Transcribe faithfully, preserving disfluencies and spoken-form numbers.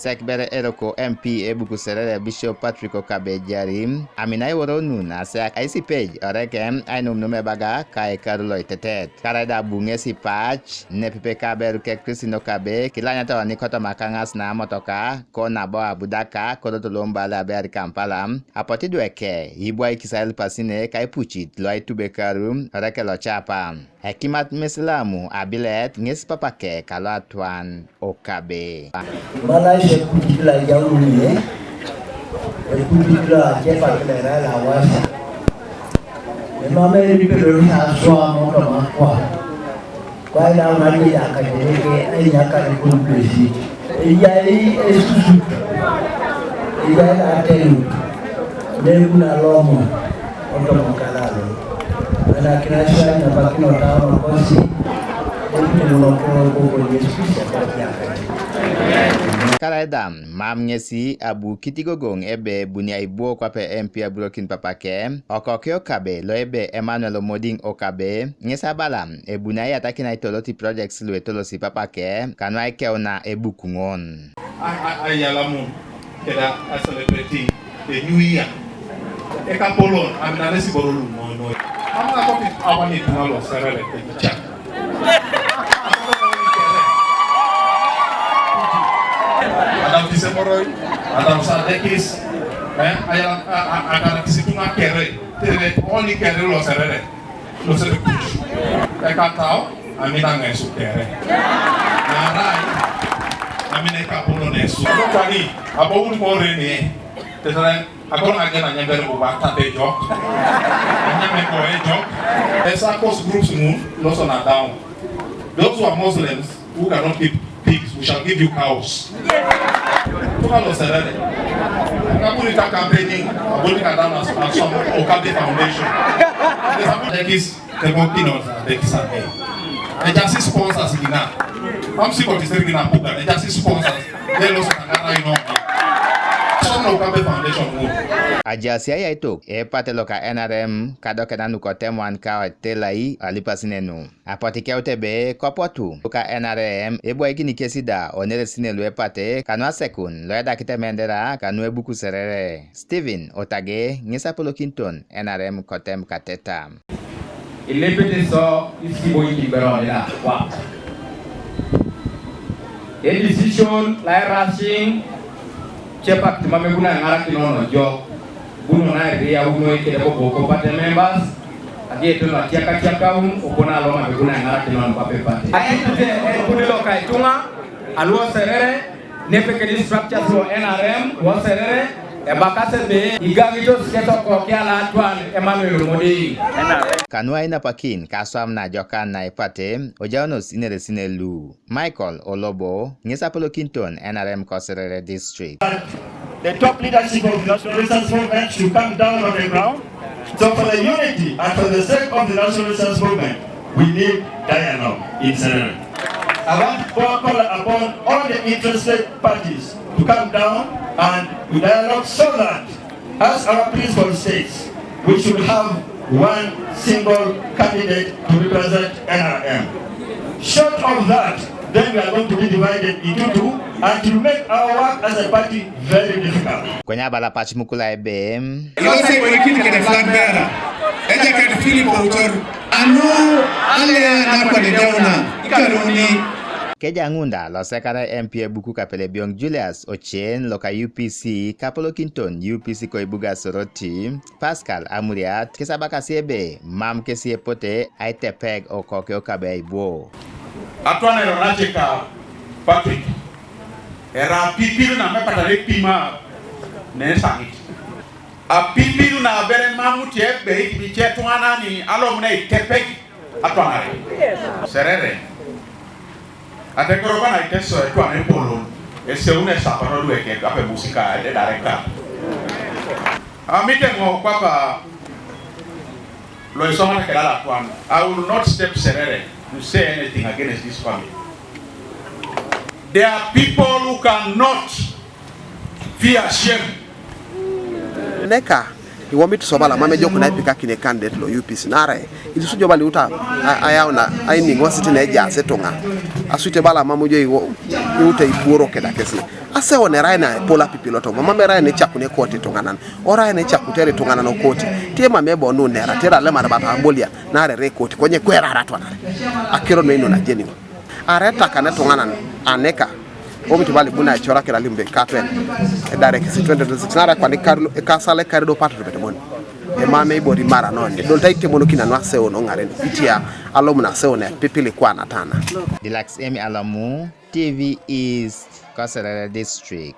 Sek bere eroko M P ebuku Serere Bishop Patrick Okabe Jari, amina iworo nun asea aisipej oreke ainumnum ebaga ka ekaru loitetet. Karaida abu ŋesi pac nepepe ka aberu ke Christine Okabe kilanyata oni kotoma kaŋas na amotoka ko nabo abudaka korot lo mbale abeari Kampala, apotu idweke ibwaikis ailipasine ka ipucit lo aitubekaru oreke locapa. Ekimat Mesilamu abilet ŋes papake kalo atwan Okabe. Malais ekutit lo ajaununye, ekutit lo ajepak lo erai lo awasia. Emam eripedor aswam otoma kwa. Kwa idaun aje akajereke ainyakar kulupesi. Ejai esusut, ejai atenut, nebun alomo, otomokalalo. Anakinasha napakinota amakosi, ebitemonokoro koko Yesu Kristo. Karaida mam ŋesi abu kitigogoŋ ebe buni aibuo kwape M P aburokin papake, okoke Okabe lo ebe Emmanuel Omoding Okabe, ŋes abala ebuni aiyatakin aitolot projects lu etolosi papake kanu aikeuna ebuku ŋon. Ai- ai- aiyalamun keda a celebrating the new year. Ekapolon aminanesi iboro lu noi noi. Ama akokit awan ituŋa lo Serere ekichak. Adam kisemoroi, adam sadekis, eh, aya, a- a- adarakis ituŋa kere, tere oni kere lo Serere. Losere kuc. Ekatau, amina ŋesu kere. Narai, amina ekapolon esu. Abo kani, abo wuni moreni, tetere, akoro ŋagen anyambere buba tate ejok. Anyame ko ejok. Esa kos groups ŋun, loso na down. Those who are Muslims, who cannot keep pigs, we shall give you cows. Tuka lo Serere. Kabuni ka campaigning, abuni ka dana aswam Okabe Foundation. Tekis, tebo kino, tekis ane. Ejasi sponsors gina. Am siko tisir gina puga, ejasi sponsors. They lost Kangara, you know. So no Okabe Foundation mo. Ajasi ayaitok, epate loka N R M, kadokena nukotemwan ka otelai, alipasine nu. Apotu ikeut ebe kopotu ka N R M ebwaikini kesi da oneresin lu epate kanu asekun lo edakit emendera kanu ebuku Serere. Stephen Otage ŋes apolokiniton N R M kotem kateta. Ilepete so isiboikin bero nida kwap. E decision la erasiŋ cepak timam ebuni aiŋarakin ono ejok. Buno na eriaunoi kede bobo ko party members, ageto na tiakatiakaun, obo na loma bebuna eŋarakin on bape party. Aitute ekuni loka ituŋa, alu Oserere, nepekedi structures lo N R M, Oserere, ebakasi ebe, igaŋitos ketoko kiala atwan Emmanuel Omoding. Kanu ainapakin kaswam najokan na ipate, ojaunos ineresin lu. Michael Olobo, ŋes apolokiniton N R M ko Serere District. The top leadership of the National Resistance Movement should come down on the ground. So for the unity and for the sake of the National Resistance Movement, we need dialogue in Serere. I want to call upon all the interested parties to come down and we dialogue so that, as our principle states, we should have one single candidate to represent N R M. Short of that, then we are going to be divided into two, and it will make our work as a party very difficult. Konye abala pac mukula ebe. Ilose iboikin kede flag bearer. Ejakait Philip Outor. Anu ale nakwan ejauna ikaruni. Keja ŋun da losekara M P ebuku Kapelebyong Julius Ochen loka U P C kapolokiniton U P C koibuga Soroti, Pascal Amuriat, kes abakasi ebe mam kesi epote aitepeg okoke Okabe aibuo. Atwan eroracek ka Patrick, era apipil na mepatare epima nesaŋit. Apipil na abere mamuti ebeit bice etuŋanan alomun eitepeg atwanare. Serere. Atekerok na Iteso etwan epolon, eseun esapat odweket apebusi ka edare ka. Amit eoŋ kwap lo isomata kedal atwan, I will not step Serere to say anything against this family. There are people who cannot fear shame. Neka, Iwomit so bala mam ejok na ipikakini candidate lo U P C nare itusujo bala iuta a- ayau na ainiŋosit na ejaas ituŋa. Asute bala mam ijo iwo- iuta ibuoro keda kesi. Aseun erai na epola pipi lo toma mam erai na ecakuni ekoti ituŋanan. Orai na ecakutere ituŋanan okoti. Tie mam ebonu nera tera lemar bata ambolia nare re ekoti konye kwerara twanare. Akiro no ino na jeniŋo. Are takane ituŋanan aneka. Omit bala ibuni aicorak iralim be katwen. Edarek si twenty twenty-six nara kwani ekasal ekari do pato tupete bon. Emame ibori mara non. Dol tai temono kina no aseo no ŋaren. Itia alom na aseo ne pipili kwa natana. Dilax Emi Alamu, T V East, Kasarara District.